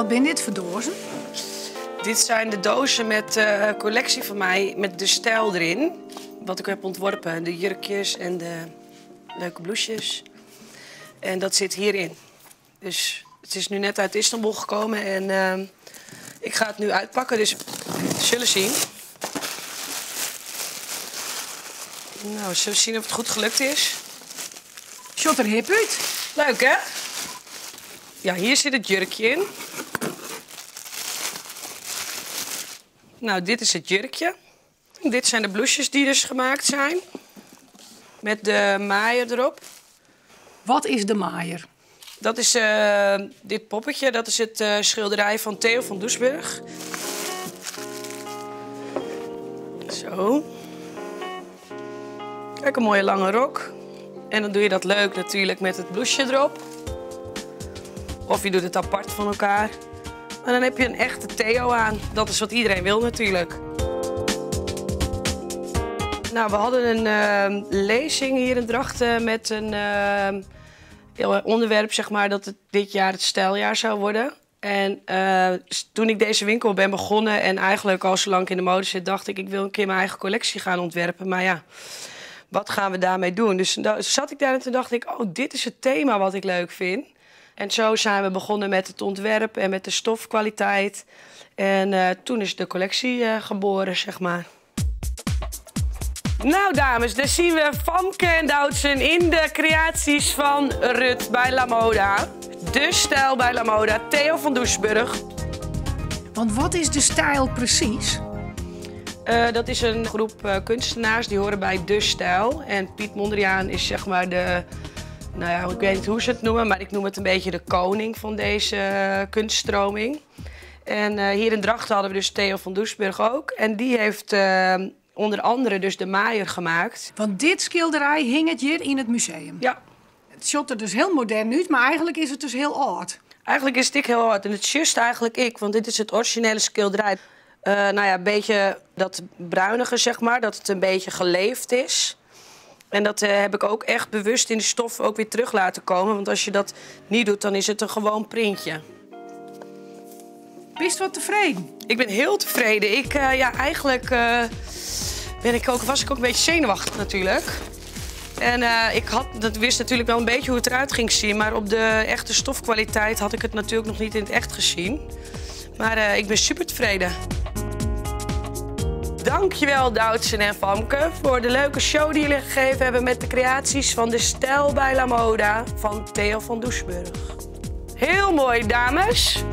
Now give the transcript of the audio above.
Wat binne dit foar doazen? Dit zijn de dozen met de collectie van mij met de stijl erin. Wat ik heb ontworpen. De jurkjes en de leuke blouses. En dat zit hierin. Dus het is nu net uit Istanbul gekomen en ik ga het nu uitpakken. Dus we zullen zien. Nou, we zullen zien of het goed gelukt is. Sjocht der hip út. Leuk, hè? Ja, hier zit het jurkje in. Nou, dit is het jurkje. Dit zijn de blouses die dus gemaakt zijn. Met de maaier erop. Wat is de maaier? Dat is dit poppetje. Dat is het schilderij van Theo van Doesburg. Zo. Kijk, een mooie lange rok. En dan doe je dat leuk natuurlijk met het blouseje erop. Of je doet het apart van elkaar. Maar dan heb je een echte Theo aan. Dat is wat iedereen wil natuurlijk. Nou, we hadden een lezing hier in Drachten met een onderwerp, zeg maar, dat het dit jaar het stijljaar zou worden. En toen ik deze winkel ben begonnen en eigenlijk al zo lang in de mode zit, dacht ik, ik wil een keer mijn eigen collectie gaan ontwerpen. Maar ja, wat gaan we daarmee doen? Dus toen zat ik daar en toen dacht ik, oh, dit is het thema wat ik leuk vind. En zo zijn we begonnen met het ontwerp en met de stofkwaliteit. En toen is de collectie geboren, zeg maar. Nou, dames, daar zien we Famke en Doutzen in de creaties van Rut bij La Moda. De stijl bij La Moda, Theo van Doesburg. Want wat is de stijl precies? Dat is een groep kunstenaars die horen bij De Stijl. En Piet Mondriaan is zeg maar de, nou ja, ik weet niet hoe ze het noemen, maar ik noem het een beetje de koning van deze kunststroming. En hier in Drachten hadden we dus Theo van Doesburg ook. En die heeft onder andere dus de maaier gemaakt. Want dit schilderij hing het hier in het museum? Ja. Het ziet er dus heel modern uit, maar eigenlijk is het dus heel oud. Eigenlijk is het ik heel oud en het just eigenlijk ik, want dit is het originele schilderij. Nou ja, een beetje dat bruinige, zeg maar, dat het een beetje geleefd is. En dat heb ik ook echt bewust in de stof ook weer terug laten komen. Want als je dat niet doet, dan is het een gewoon printje. Ben je wat tevreden? Ik ben heel tevreden. Ik, ja, eigenlijk ben ik ook, was ik ook een beetje zenuwachtig natuurlijk. En ik had, dat wist natuurlijk wel een beetje hoe het eruit ging zien. Maar op de echte stofkwaliteit had ik het natuurlijk nog niet in het echt gezien. Maar ik ben super tevreden. Dankjewel Doutzen en Famke voor de leuke show die jullie gegeven hebben met de creaties van de Stijl bij La Moda van Theo van Doesburg. Heel mooi, dames.